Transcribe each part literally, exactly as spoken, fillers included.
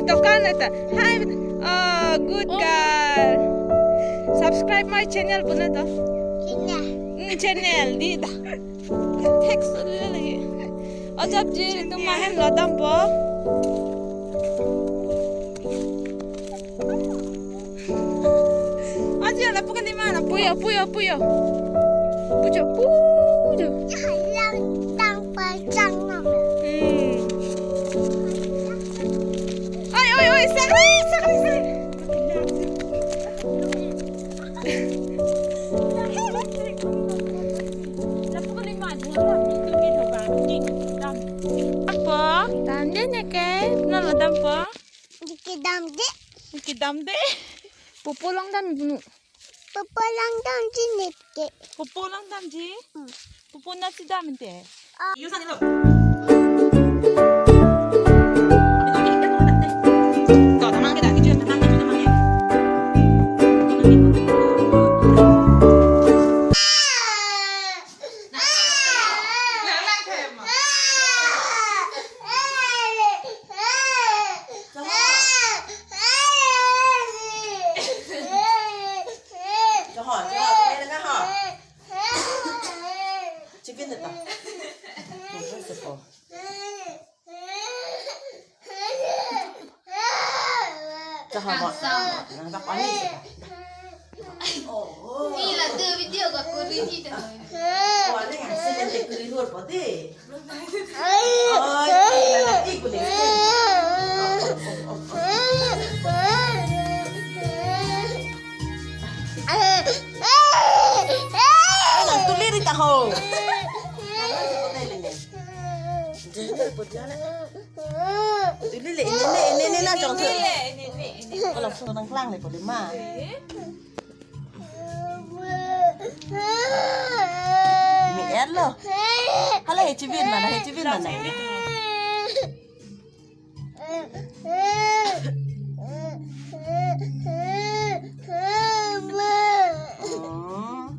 Tokan neta. Hi. Oh, good girl. Subscribe my channel pu neta. Channel. Hmm, channel di da. Text ulit lagi. Ojab ji tu mahen lo dampo. Aji ala pukan di mana? Puyo, puyo, puyo. Puyo, puyo. Halang tang pajang nama. Hmm. Oi, oi, oi, sakri, sakri, sakri. Apo, damde neke, non lo dampo. Kedamde. Kedamde. Pupu along dam nu. Pupu along damji neke. Pupu along damji? Hmm. Pupu nasi dam inte. Ah. Yusang ilo. Kau tamang kita, kita tamang, kita tamang ya. Jaha, jaha, jaha. Chipin ta. Jaha mo. Nang tak panik. Oh. Ih, la tu video ko kuri hi ta. Oh, ane ngan sih nanti kuri hur pati. Oh, ih, la nanti kuri. Nang tulir ta ho. Nang tulir ta ho. Dili le, ini, ini, ini, ini, nang jong thu. Ini, ini, ini, ini. Kalau sudah nang klang le, boleh ma. Mi er lo. Hala, hechibin mana, hechibin mana. Oh.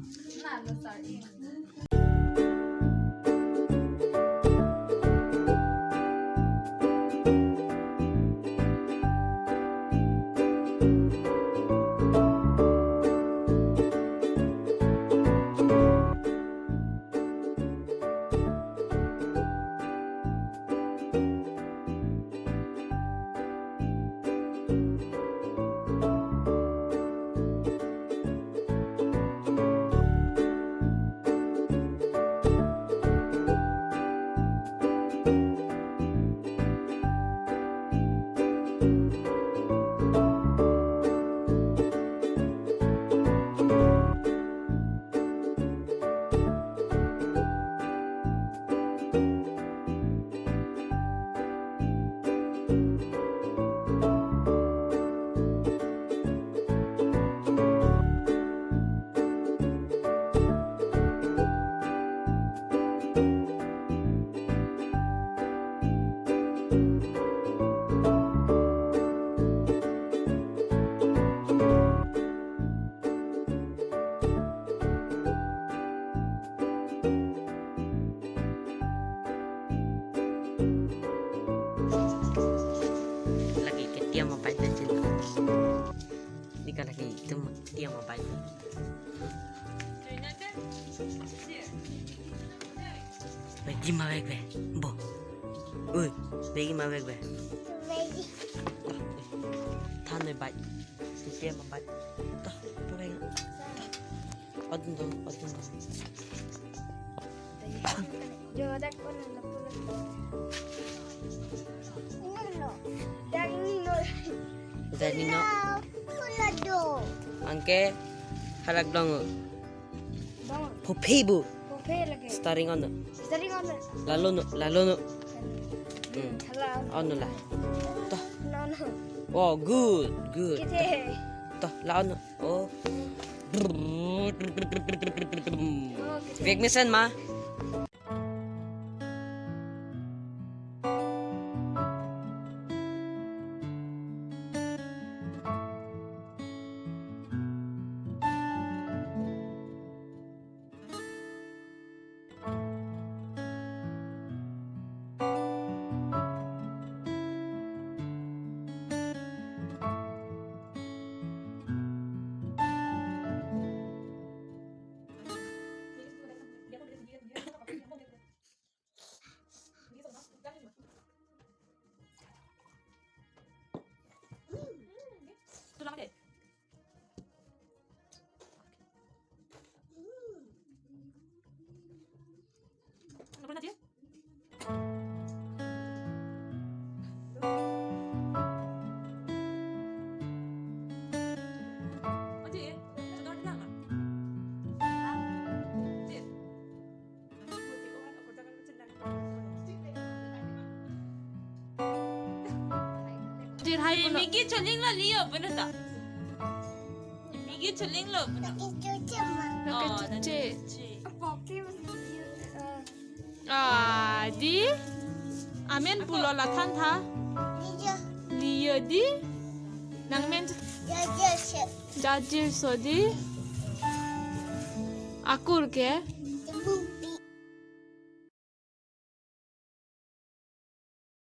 Lagi ke tiang mobile ta chin. Di ka lagi itum tiang mobile. Bagi ma bag be. Bo. Ui, bagi ma bag be. Than le bai. Tiang mobile. Tah, pa bag. Adun dong, adun dong. Jo, dak pon na pula. Ini lo. Dak ini lo. Dak ini lo. Pula do. Anke halak dong. Dong. Phupi bu. Phupi lagi. Starring on. Starring on. Lalo no, lalo no. Hmm. Hala. On la. Toh. No, no. Oh, good, good. Kete. Toh, la on. Oh. Vek mesen ma. Jir hai puno. Miki choling lo liyo puno ta. Miki choling lo puno. Nang kechoche. Ah, di. Amen pulo la than tha. Liyo di. Nang men jajir so di. Akur ke.